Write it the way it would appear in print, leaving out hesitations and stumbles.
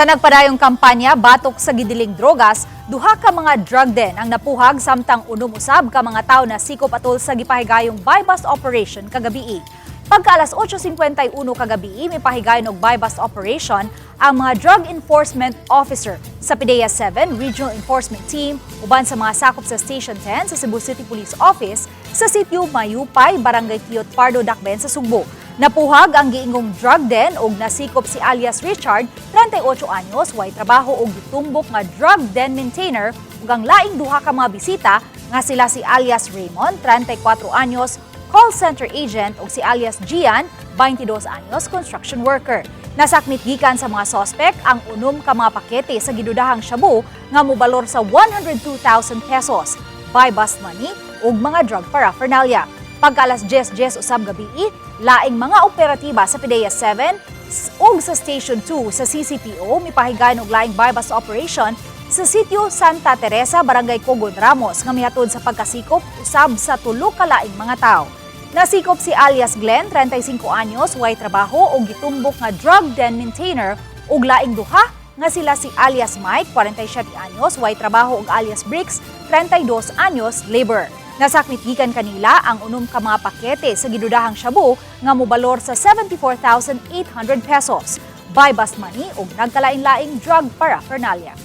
Sa nagpadayong kampanya batok sa gidiling drogas, duha ka mga drug den ang napuhag samtang unom usab ka mga tawo nasikop atol sa gipahigayong buy-bust operation kagabii. Pagka alas 8:51 kagabii, mipahigayon og buy-bust operation ang mga drug enforcement officer sa PDEA 7 Regional Enforcement Team uban sa mga sakop sa Station 10 sa Cebu City Police Office sa sitio Mayupay, Barangay Kiot Pardo, Dakbayan sa Sugbo. Napuhag ang giingong drug den og nasikop si alias Richard, 38 anyos, way trabaho og gitumbok nga drug den maintainer, ug ang laing duha ka mga bisita nga sila si alias Raymond, 34 anyos, call center agent, ug si alias Gian, 22 anyos, construction worker. Nasakmit gikan sa mga sospek ang unom ka mga pakete sa gidudahang shabu nga mobalor sa 102,000 pesos, buy bust money ug mga drug paraphernalia. Pagka alas 10:10 usab gabii, laing mga operatiba sa PDEA 7 ug sa Station 2 sa CCPO mipahigayon og laing buy-bust operation sa sitio Santa Teresa, Barangay Cogon Ramos nga mihatod sa pagkasikop usab sa tulo ka laing mga tawo. Nasikop si alias Glenn, 35 anyos, way trabaho og gitumbok nga drug den maintainer, ug laing duha nga sila si alias Mike, 47 anyos, way trabaho, ug alias Bricks, 32 anyos, labor. Nasakmit gikan kanila ang unom ka mga pakete sa gidudahang shabu nga mobalor sa 74,800 pesos, buy bust money ug nagkalain-laing drug paraphernalia.